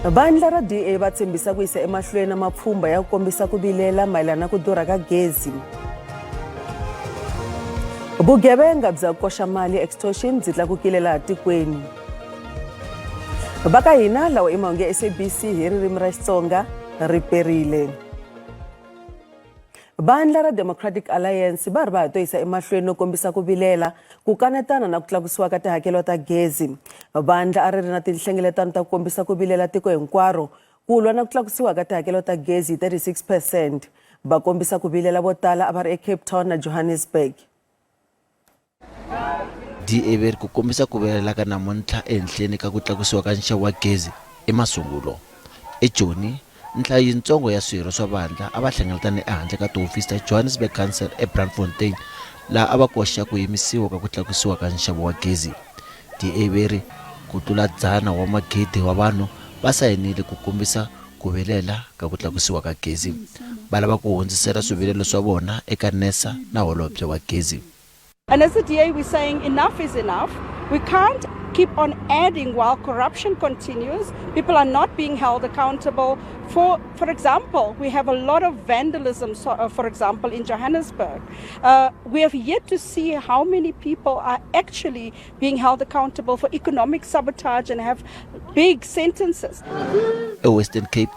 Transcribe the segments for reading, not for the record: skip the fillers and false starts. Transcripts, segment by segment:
Vandla ra DA va tshembisa ku yisa emahlweni na mapfhumba ya ku kombisa ku vilela mayelana na ku durha ka gezi. Vugevenga bya ku koxa mali, extortion, byi tlakukile laha tikweni. Va ka hina lawa i mahungu ya SABC hi ririmi ra Xitsonga ri perile. Vandla ra Democratic Alliance va ri va ha to yisa emahlweni no kombisa ku vilela, ku kanetana na ku tlakusiwa ka tihakelo ta gezi. Vandla a ri ri na tinhlengeletano ta ku kombisa ku vilela tiko hinkwaro ku lwa na ku tlakusiwa ka tihakelo ta gezi hi 36 percent. Va kombisa ku vilela vo tala a va ri eCape Town na Johannesburg. DA va ri ku kombisa ku vilela ka namuntlha ehenhleni ka ku tlakusiwa ka nxavo wa gezi i masungulo. EJoni, nhlayo yintsongo ya swirho swa vandla a va hlengeletane ehandle ka tihofisi ta Johannesburg Council eBrandfontein laha a va koxa ku yimisiwa ka ku tlakusiwa ka nxavo wa gezi. DA va ri ku tlula dzana wa magidi wa vanhu va sayinile ku kombisa ku vilela ka ku tlakusiwa ka gezi. Va lava ku hundzisela swivilelo swa vona eka NERSA na holobye wa gezi. And as the DA, we're saying enough is enough. We can't keep on adding while corruption continues. People are not being held accountable. For example, we have a lot of vandalism, so, for example, in Johannesburg. We have yet to see how many people are actually being held accountable for economic sabotage and have big sentences. EWestern Cape,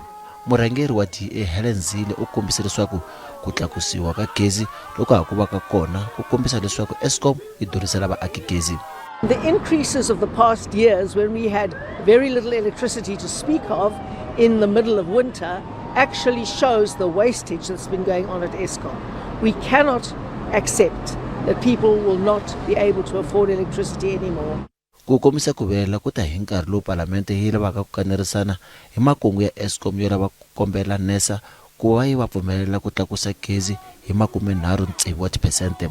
murhangeri wa DA Helen Zille u kombise leswaku ku tlakusiwa ka gezi loko ha ku va ka kona ku kombisa leswaku Eskom yi durisela vaaki gezi. The increases of the past years, when we had very little electricity to speak of in the middle of winter, actually shows the wastage that's been going on at Eskom. We cannot accept that people will not be able to afford electricity anymore. Ku kombisa ku vilela ku ta hi nkarhi lowu palamente yi lavaka ku kanerisana hi makungu ya Eskom yo lava ku kombela NERSA ku va yi va pfumelela ku tlakusa gezi hi 36 wa tiphesente.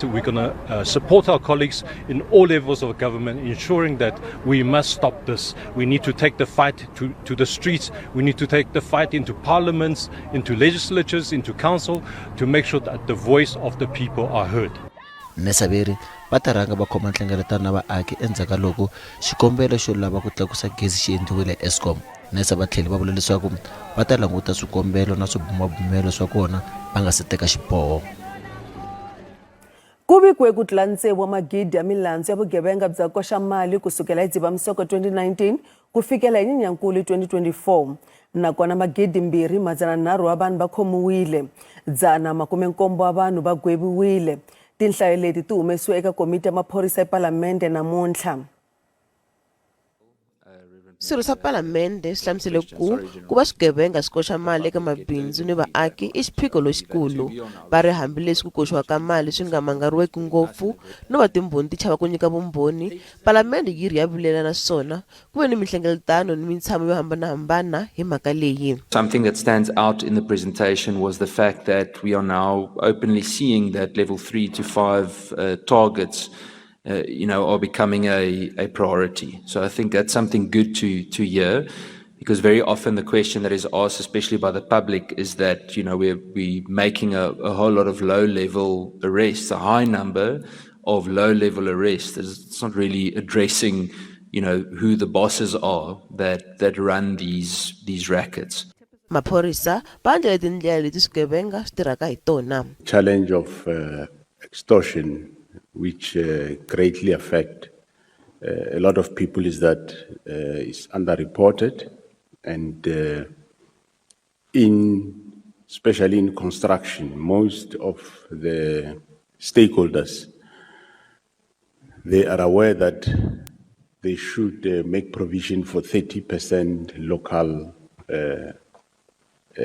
We're going to support our colleagues in all levels of government, ensuring that we must stop this. We need to take the fight to the streets. We need to take the fight into parliaments, into legislatures, into council, to make sure that the voice of the people are heard. NERSA va ri va ta rhanga va khoma nhlengeletano na vaaki endzhaku ka loko xikombelo xo lava ku tlakusa gezi xi endliwile hi Eskom. NERSA va tlhele va vula leswaku va ta languta swikombelo na swibumabumelo swa kona va nga se teka xiboho. Ku vikiwe ku tlula tsevu wa magidi ya milandzu ya vugevenga bya koxa mali ku sukela hi Dzivamisoko 2019 ku fikela hi Nyenyankulu 2024. Nakona 2300 wa vanhu va khomiwile, 170 wa vanhu va gweviwile. Tinhlayo leti ti humesiwe eka komiti ya maphorisa epalamende namuntlha. Swirho swa palamende swi hlamusele ku ku va swigevenga swi koxa mali eka mabindzu ni vaaki i xiphiqo lexikulu. Va ri hambileswi ku koxiwa ka mali swi nga mangariweki ngopfu no va timbhoni ti chava ku nyika vumbhoni, palamende yi ri ya vilela naswona ku ve ni minhlengeletano ni mintshamo yo hambanahambana hi mhaka leyi. Something that stands out in the presentation was the fact that we are now openly seeing that level 3 to 5 targets are becoming a priority. So I think that's something good to hear, because very often the question that is asked, especially by the public, is that we're making a whole lot of low-level arrests, a high number of low-level arrests. It's not really addressing who the bosses are that run these rackets. Maphorisa va andlale tindlela leti swigevenga swi tirhaka hi tona. Challenge of extortion, which greatly affect a lot of people, is that it's underreported, and in especially in construction, most of the stakeholders, they are aware that they should make provision for 30% local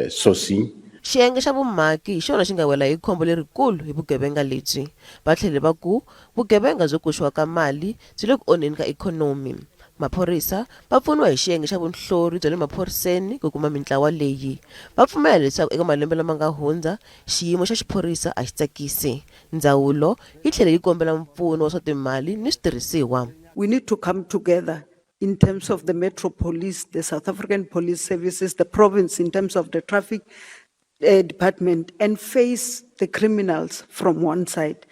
sourcing. Xiyenge xa vumaki hi xona xi nga wela hi khombo lerikulu hi vugevenga lebyi. Va tlhele va ku vugevenga byo koxiwa ka mali byi le ku onheni ka ikhonomi. Maphorisa va pfuniwa hi xiyenge xa vunhlori bya le maphoriseni ku kuma mintlawa leyi. Va pfumela leswaku eka malembe lama nga hundza xiyimo xa xiphorisa a xi tsakisi. Ndzawulo yi tlhele yi kombela mpfuno wa swa timali ni switirhisiwa. We need to come together in terms of the Metro Police, the South African Police Services, the province in terms of the traffic department, and face the criminals from one side.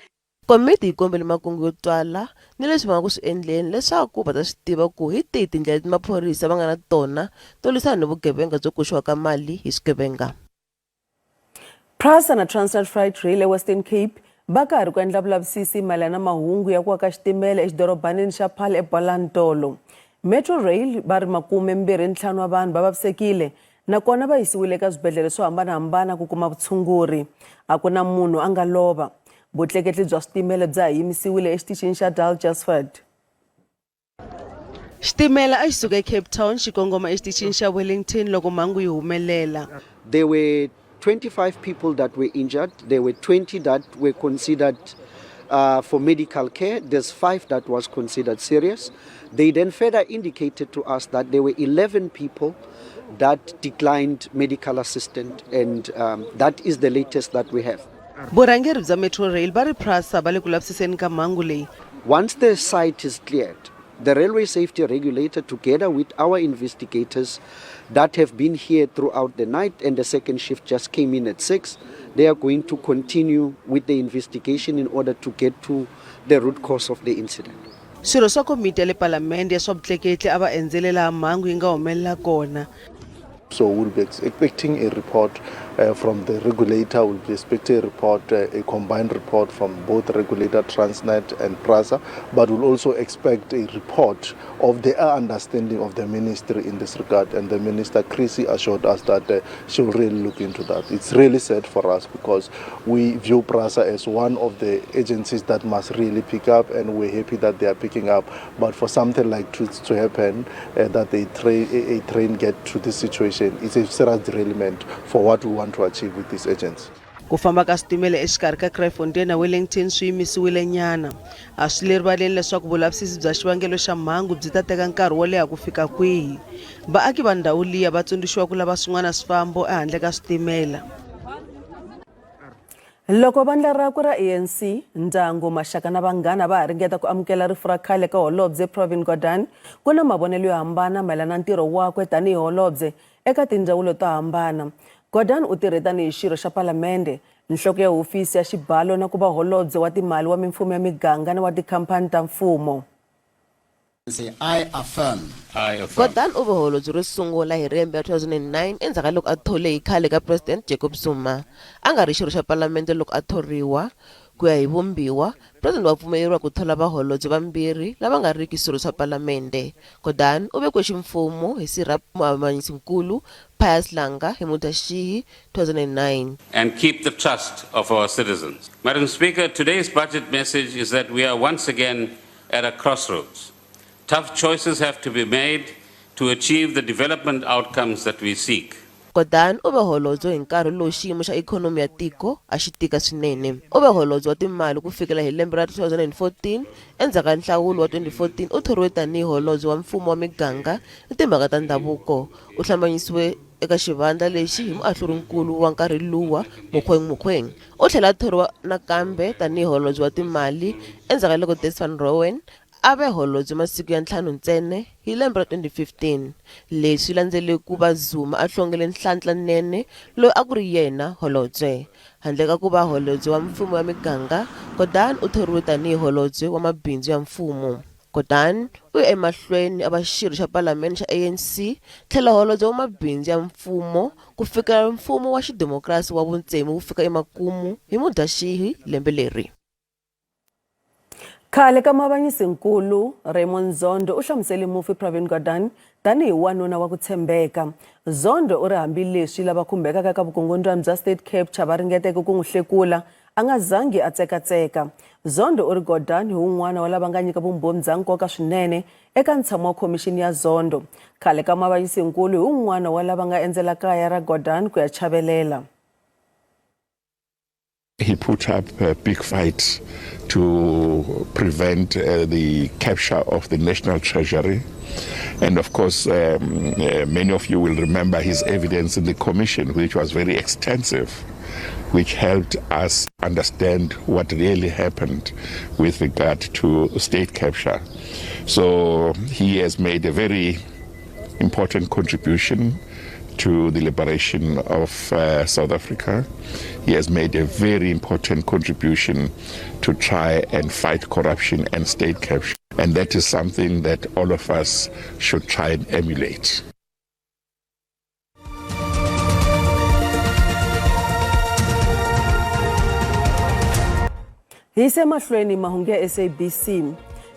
Komiti yi kombele makungu yo twala ni leswi va nga ku swi endleni leswaku va ta swi tiva ku hi tihi tindlela leti maphorisa va nga na tona to lwisana ni vugevenga byo koxiwa ka mali hi swigevenga. Prasa na Transnet Freight Rail eWestern Cape va ka ha ri ku endla vulavisisi mayelana na mahungu ya ku wa ka xitimela exidorobanini xa Paarl eBoland tolo. Metro Rail va ri 25 wa vanhu va vavisekile nakona va yisiwile eka swibedhlele swo hambanahambana ku kuma vutshunguri. A ku na munhu a nga lova. Vutleketli bya switimela bya ha yimisiwile exitichini xa Daljasford. Xitimela a xi suka eCape Town xi kongoma exitichini xa Wellington loko mhangu yi humelela. There were 25 people that were injured. There were 20 that were considered for medical care. There's 5 that was considered serious. They then further indicated to us that there were 11 people that declined medical assistance, and that is the latest that we have. Vurhangeri bya Metro Rail va ri Prasa va le ku lavisiseni ka mhangu leyi. Once the site is cleared, the Railway Safety Regulator, together with our investigators that have been here throughout the night, and the second shift just came in at 6, they are going to continue with the investigation in order to get to the root cause of the incident. Swirho swa komiti ya le palamende ya swa vutleketli a va endzele laha mhangu yi nga humelela kona. So we'll be expecting a report from the regulator, we'll be expecting a report, a combined report from both regulator Transnet and PRASA, but we'll also expect a report of their understanding of the ministry in this regard. And the minister, Chrissy, assured us that she'll really look into that. It's really sad for us because we view PRASA as one of the agencies that must really pick up, and we're happy that they are picking up. But for something like this to happen, that a train get to this situation, it's a serious derailment for what we want to achieve with this agency. Ku famba ka switimela exikarhi ka Kraaifontein na Wellington swi yimisiwile nyana. A swi le rivaleni leswaku vulavisisi bya xivangelo xa mhangu byi ta teka nkarhi wo leha ku fika kwihi. Vaaki va ndhawu liya va tsundzuxiwa ku lava swin'wana swifambo ehandle ka switimela. Loko vandla rakwe ra ANC, ndyangu, maxaka na vanghana va ha ringeta ku amukela rifu ra khale ka holobye Pravin Gordhan, ku na mavonelo yo hambana mayelana na ntirho wakwe tanihi holobye eka tindzawulo to hambana. Gordhan u tirhe tanihi xirho xa palamende, nhloko ya hofisi ya xibalo na ku va holobye wa timali wa mimfumo ya miganga na wa tikhampani ta mfumo. Say, I affirm. I affirm. Gordhan u ve holobye ro sungula hi lembe ra 2009 endzhaku ka loko a thole hi khale ka President Jacob Zuma. A nga ri xirho xa palamende loko a thoriwa. Ku ya hi vumbiwa, President wa pfumeleriwa ku thola vaholobye vambirhi lava nga riki swirho swa palamende. Gordhan u vekiwe ximfumo hi sirha muavanyisinkulu Pius Langa hi Mudyaxihi 2009. And keep the trust of our citizens. Madam Speaker, today's budget message is that we are once again at a crossroads. Tough choices have to be made to achieve the development outcomes that we seek. Gordhan u ve holobye hi nkarhi lowu xiyimo xa ikhonomi ya tiko a xi tika swinene. U ve holobye wa timali ku fikela hi lembe ra 2014. Endzhaku ka nhlawulo wa 2014 u thoriwe tanihi holobye wa mfumo wa miganga ni timhaka ta ndhavuko. U hlambanyisiwe eka xivandla lexi hi muahlurinkulu wa nkarhi luwa Mogoeng Mogoeng. U tlhele a thoriwa nakambe tanihi holobye wa timali endzhaku ka loko Des van Rooyen a ve holobye masiku ya ntlhanu ntsena hi lembe ra 2015. Leswi landzele ku va Zuma a hlongele Nhlanhla Nene loyi a ku ri yena holobye. Handle ka ku va holobye wa mfumo wa miganga, Gordhan u thoriwe tanihi holobye wa mabindzu ya mfumo. Gordhan u ye emahlweni a va xirho xa palamende xa ANC tlhela holobye wa mabindzu ya mfumo ku fikela mfumo wa xidemokirasi wa vutsevu wu fika emakumu hi Mudyaxihi lembe leri. Khale ka muavanyisinkulu Raymond Zondo u hlamusele mufi Pravin Gordhan tanihi wanuna wa ku tshembeka. Zondo u ri hambileswi lava khumbekaka eka vukungundzwana bya state capture va ringeteke ku n'wi hlekula, a nga zangi a tsekatseka. Zondo u ri Gordhan hi wun'wana wa lava nga nyika vumbhoni bya nkoka swinene eka ntshamo wa khomixini ya Zondo. Khale ka muavanyisinkulu hi wun'wana wa lava nga endzela kaya ra Gordhan ku ya chavelela. He put up a big fight to prevent the capture of the National Treasury. And of course, many of you will remember his evidence in the commission, which was very extensive, which helped us understand what really happened with regard to state capture. So he has made a very important contribution to the liberation of uh, South Africa. He has made a very important contribution to try and fight corruption and state capture. And that is something that all of us should try and emulate. Hi yise mahlweni mahungu ya SABC.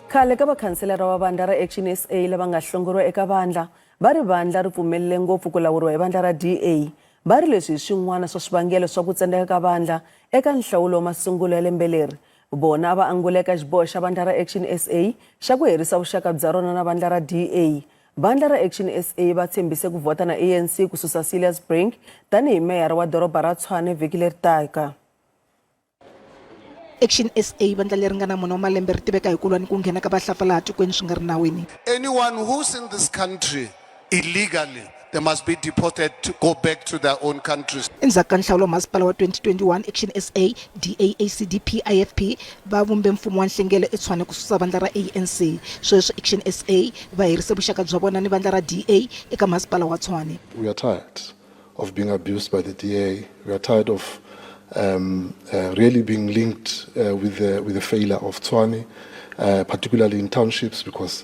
Khale ka vakhanselara va vandla ra Action SA lava nga hlongoriwa eka vandla va ri vandla ri pfumelele ngopfu ku lawuriwa hi vandla ra DA. Va ri leswi hi swin'wana swa swivangelo swa ku tsandzeka ka vandla eka nhlawulo wa masungulo ya lembe leri. Vona a va angula eka xiboho xa vandla ra Action SA xa ku herisa vuxaka bya rona na vandla ra DA. Vandla ra Action SA va tshembise ku vhota na ANC ku susa Cilliers Brink tanihi meyara wa doroba ra Tshwane vhiki leri taka. Action SA, vandla leri nga na mune wa malembe ri tiveka hi ku lwa ni ku nghena ka vahlampfa laha tikweni swi nga ri nawini. Anyone who's in this country illegally, they must be deported to go back to their own countries. Endzhaku ka nhlawulo wa masipala wa 2021, Action SA, DA, ACDP, IFP va vumbe mfumo wa nhlengelo eTshwane ku susa vandla ra ANC. Sweswi Action SA va herise vuxaka bya vona ni vandla ra DA eka masipala wa Tshwane. We are tired of being abused by the DA. We are tired of um, really being linked with, the, with the failure of Tshwane, particularly in townships, because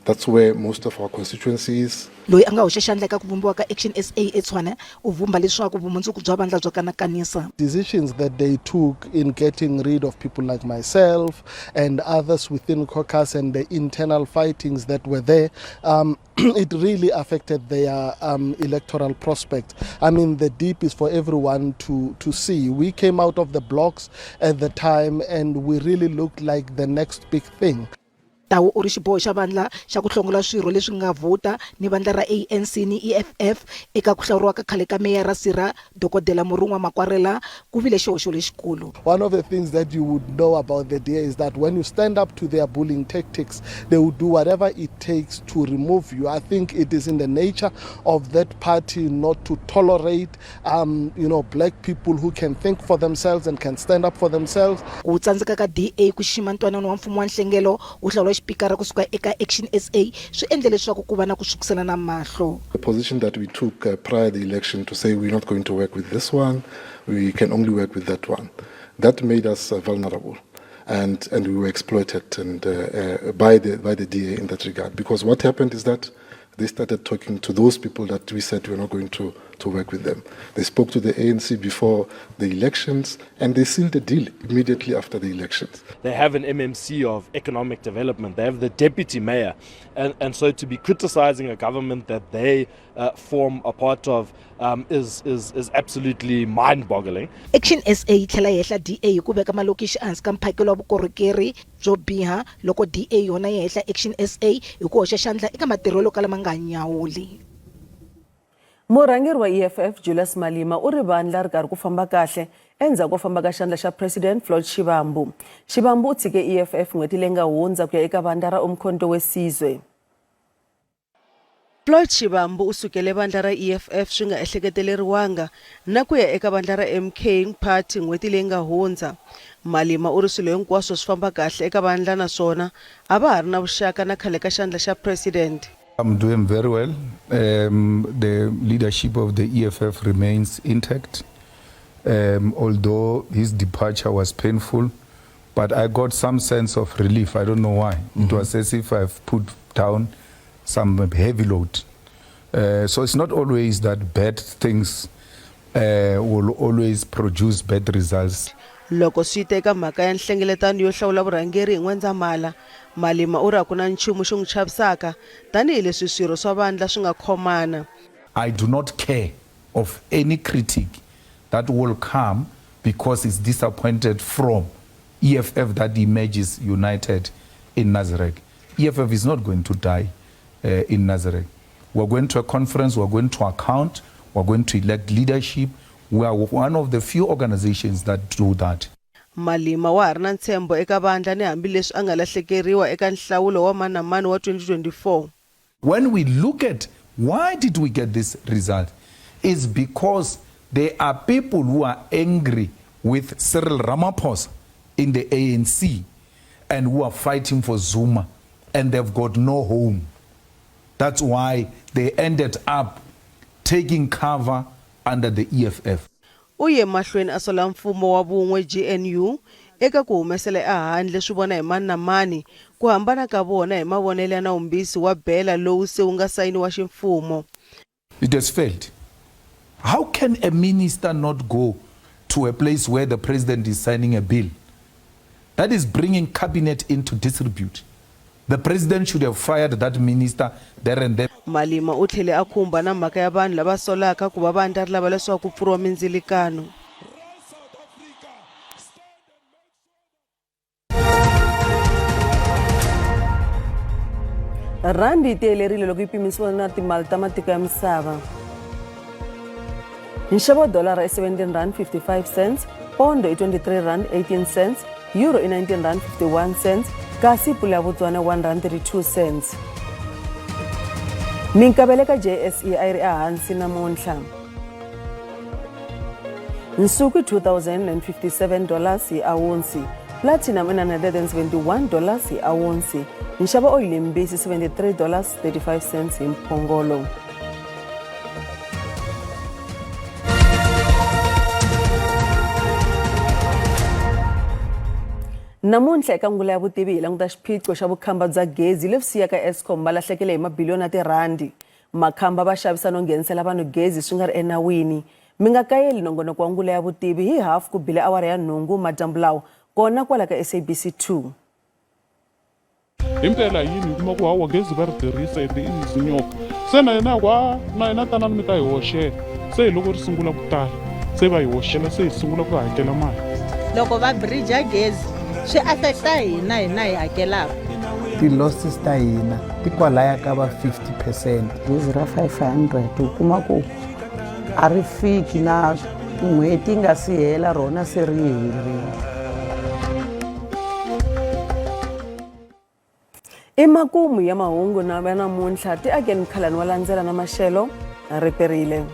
that's where most of our constituency is. Loyi a nga hoxa xandla eka ku vumbiwa ka Action SA eTshwane u vhumba leswaku vumundzuku bya vandla bya kanakanisa. Decisions that they took in getting rid of people like myself and others within caucus and the internal fightings that were there, um, it really affected their um, electoral prospect. I mean, the deep is for everyone to, to see. We came out of the blocks at the time and we really looked like the next big thing. Tau u ri xiboho xa vandla xa ku hlongola swirho leswi nga vhota ni vandla ra ANC ni EFF eka ku hlawuriwa ka khale ka meyara Sirha Dokodela Murunwa Makwarela ku vile xihoxo lexikulu. One of the things that you would know about the DA is that when you stand up to their bullying tactics, they will do whatever it takes to remove you. I think it is in the nature of that party not to tolerate, um, you know, black people who can think for themselves and can stand up for themselves. Ku tsandzeka ka DA ku xixima ntwanano wa mfumo wa nhlengelo wo hlawula xipikara ku suka eka Action SA swi endle leswaku ku va na ku swukiselana mahlo. The position that we took uh, prior the election to say we're not going to work with this one, we can only work with that one, that made us uh, vulnerable. And, and we were exploited and, uh, uh, by, the, by the DA in that regard. Because what happened is that they started talking to those people that we said we're not going to, to work with them. They spoke to the ANC before the elections and they sealed the deal immediately after the elections. They have an MMC of economic development, they have the deputy mayor. And, and so to be criticizing a government that they uh, form a part of um, is, is, is absolutely mind boggling. Action SA yi tlhela yi hehla DA hi ku veka malokixi ehansi ka mphakelo wa vukorhokeri byo biha loko DA yona yi hehla Action SA hi ku hoxa xandla eka matirhelo yo kala ma nga nyawuli. Murhangeri wa EFF Julius Malema u ri vandla ri karhi ku famba kahle endzhaku ko famba ka xandla xa President Floyd Shivambu. Shivambu u tshike EFF n'hweti leyi nga hundza ku ya eka vandla ra Umkhonto we Sizwe. Floyd Shivambu u sukele vandla ra EFF swi nga ehleketeleriwanga na ku ya eka vandla ra MK Party n'hweti leyi nga hundza. Malema u ri swilo hinkwaswo swi famba kahle eka vandla naswona a va ha ri na vuxaka na khale ka xandla xa President. I'm doing very well. Um, the leadership of the EFF remains intact. Um, although his departure was painful, but I got some sense of relief. I don't know why. Mm -hmm. It was as if I've put down some heavy load. Uh, so it's not always that bad things uh, will always produce bad results. Loko swi ta eka mhaka ya nhlengeletano yo hlawula vurhangeri hi N'wendzamhala, Malema u ri a ku na nchumu xi n'wi chavisaka tanihileswi swirho swa vandla swi nga khomana. I do not care of any critic that will come because it's disappointed from EFF that emerges united in Nasrec. EFF is not going to die uh, in Nasrec. We're going to a conference, we're going to account, we're going to elect leadership. We are one of the few organizations that do that. Malema wa ha ri na ntshembo eka vandla ni hambileswi a nga lahlekeriwa eka nhlawulo wa mani na mani wa 2024. When we look at why did we get this result, it's because there are people who are angry with Cyril Ramaphosa in the ANC and who are fighting for Zuma and they've got no home. That's why they ended up taking cover under the EFF. U ye mahlweni a sola mfumo wa vun'we, GNU, eka ku humesela ehandle swi vona hi mani na mani ku hambana ka vona hi mavonelo ya nawumbisi wa BELA lowu se wu nga sayiniwa ximfumo. It has failed. How can a minister not go to a place where the president is signing a bill? That is bringing cabinet into disrepute. The president should have fired that minister there and then. Malima u tlhele a khumba na mhaka ya vanhu lava solaka ku va vandla ri lava leswaku ku pfuriwa mindzilikano. Rhandi yi tiyelerile loko yi pimisiwa na timali ta matiko ya misava. Nxavo wa dolara i 17 rand 55 cents, pondo i 23 rand 18 cents, euro i 19 rand 51 cents, kasi pula ya Botswana 1 rand 32 cents. Minkavelo eka JSE a yi ri ehansi namuntlha. Nsuku i 2057 dollars hi awunsi, platinum i 971 dollars hi awunsi, nxavo oyili mbisi 73 dollars 35 cents hi mphongolo. Namuntlha eka Ngula ya Vutivi hi languta xiphiqo xa vukhamba bya gezi lebyi siyaka Eskom va lahlekele hi mabiliyoni ya tirhandi. Makhamba va xavisa no nghenisela vanhu gezi swi nga ri enawini. Mi nga kayeli nongonoko wa Ngula ya Vutivi hi hafu ku bile awara ya nhungu madyambu lawa kona kwala ka SABC 2. Hi ndlela yini hi kuma ku hawa gezi va ri tirhisa ende i zinyoka se na yena ku a na yena tanani mi ta hi hoxela se hi loko ri sungula ku tala se va hi hoxela se hi sungula ku hakela mali loko va bridge gezi swi affecta hina hina hi hakelaka ti-losses ta hina ti kwalaya ka va 50 percent gezi ra 500 u kuma ku a ri fiki na n'hweti yi nga si hela rona se ri herile I makumu ya mahungu na ya namuntlha ti akeni mukhalani wa landzela na maxelo ri perile.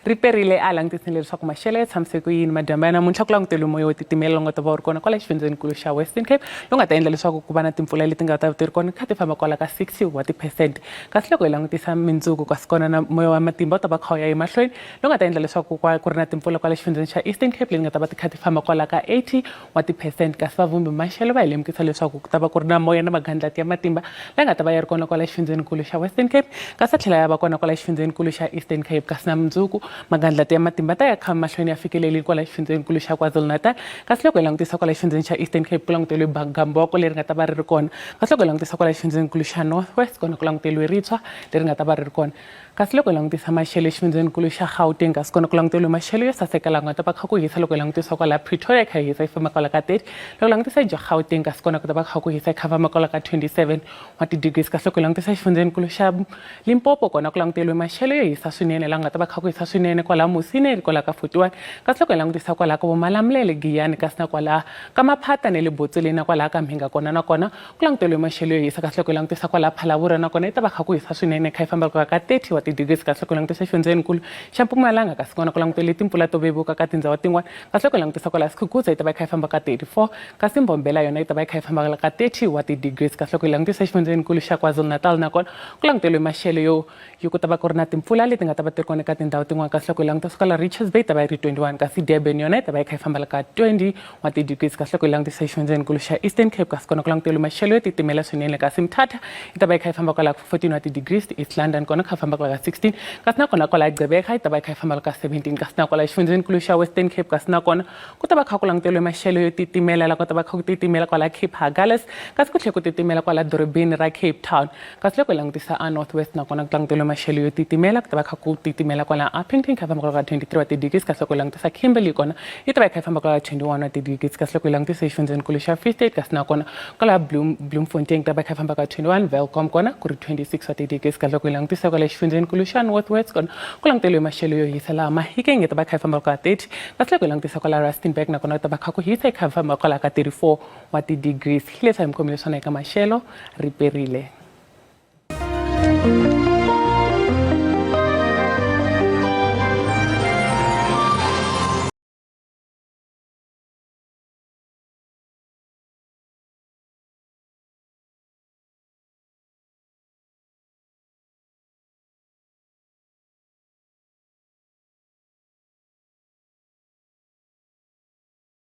Ri perile a langutisile leswaku maxelo ya tshamise ku yini madyambu ya namuntlha ku languteriwe moya wo titimela lowu nga ta va wu ri kona kwala xifundzenikulu xa Western Cape lowu nga ta endla leswaku ku va na timpfula leti nga ta ti ri kona kha ti famba kwala ka 60 wa tiphesente kasi loko hi langutisa mindzuku kasi kona na moya wa matimba wu ta va kha wu ya emahlweni lowu nga ta endla leswaku ku ri na timpfula kwala xifundzeni xa Eastern Cape leti nga ta va ti kha ti famba kwala ka 80 wa tiphesente kasi vavumbi maxelo va hi lemukisa leswaku ku ta va ku ri na moya na magandlati ya matimba la nga ta va ya ri kona kwala xifundzhenikulu xa Western Cape kasi a tlhela ya va kona kwala xifundzhenikulu xa Eastern Cape kasi na mundzuku magandlati ya matimba ta ya kha mahlweni ya fikeleli kwala xifundzhenikulu xa KwaZulu-Natal kasi loko hi langutisa kwala xifundzheni xa Eastern Cape ku languteriwe gamboko leri nga ta va ri ri kona kasi loko hi langutisa kwala xifundzhenikulu xa North West kona ku languteriwe ritshwa leri nga ta va ri ri kona Kasi loko hi langutisa maxelo exifundzhenikulu xa Gauteng kasi kona ku languteriwe maxelo yo saseka laha ku nga ta va kha ku hisa loko hi langutisa kwala Pretoria kha hi hisa yi famba kwala ka 30 loko langutisa Gauteng kasi kona ku ta va kha ku hisa yi kha famba kwala ka 27 wa ti-degrees kasi loko hi langutisa xifundzhenikulu xa Limpopo kona ku languteriwe maxelo yo hisa swinene laha ku nga ta va kha ku hisa swinene kwala Musina kwala ka 41 kasi loko hi langutisa kwala ka vo Malamulele Giyani kasi na kwala ka Maphata ne le Botseleni na kwala ka Mhinga kona na kona Ku languteriwe maxelo yo hisa kasi loko hi langutisa kwala Phalaborwa nakona yi ta va kha ku hisa swinene kha yi famba ku ya ka 30 wa ti-degrees kasi loko hi langutisa xifundzhenikulu xa Mpumalanga kasi kona ku languteriwe timpfula to vevuka ka tindhawu tin'wana kasi loko hi langutisa kwala Skukuza yi ta va yi kha yi famba ka 34 kasi Mbombela yona yi ta va yi kha yi famba ka 30 wa ti-degrees kasi loko hi langutisa xifundzhenikulu xa KwaZulu-Natal nakona ku languteriwe maxelo yo yo ku ta va ku ri na timpfula leti nga ta va ti ri kona eka tindhawu tin'wana kasi loko hi langutisa kwala Richards Bay yi ta va yi ri 21 kasi Durban yona yi ta va yi kha yi famba ka 20 wa ti-degrees kasi loko hi langutisa exifundzhenikulu xa Eastern Cape kasi kona ku languteriwe maxelo yo titimela swinene kasi Mthatha yi ta va yi kha yi famba kwala ka 14 wa ti-degrees East London kona kha famba kwala ka 16 kasi nakona kwala Gqeberha yi ta va yi kha yi famba ka 17 kasi nakwala xifundzhenikulu xa Western Cape kasi nakona ku ta va kha ku languteriwe maxelo yo titimela la ku ta va kha ku titimela kwala Cape Agulhas kasi ku tlhela ku titimela kwala dorobeni ra Cape Town Kasi loko hi langutisa a North West nakona ku languteriwe maxelo yo titimela ku ta va kha ku titimela kwala Upington kha famba kwala ka 23 wa ti-degrees kasi loko hi langutisa Kimberley kona yi ta va yi kha yi famba kwala ka 21 wa ti-degrees kasi loko hi langutisa exifundzhenikulu xa Free State kasi nakona kwala Bloemfontein ku ta va kha yi famba ka 21 Welkom kona ku ri 26 wa ti-degrees kasi loko hi langutisa kwala xifundzhenikulu xa North West kona ku languteriwe maxelo yo hisa laha Mahikeng yi ta va kha yi famba ka 30 kasi loko hi langutisa kwala Rustenburg nakona ku ta va kha ku hisa yi kha yi famba kwala ka 34 wa ti-degrees. Hi leswi a hi mi khomile swona eka maxelo, ri perile.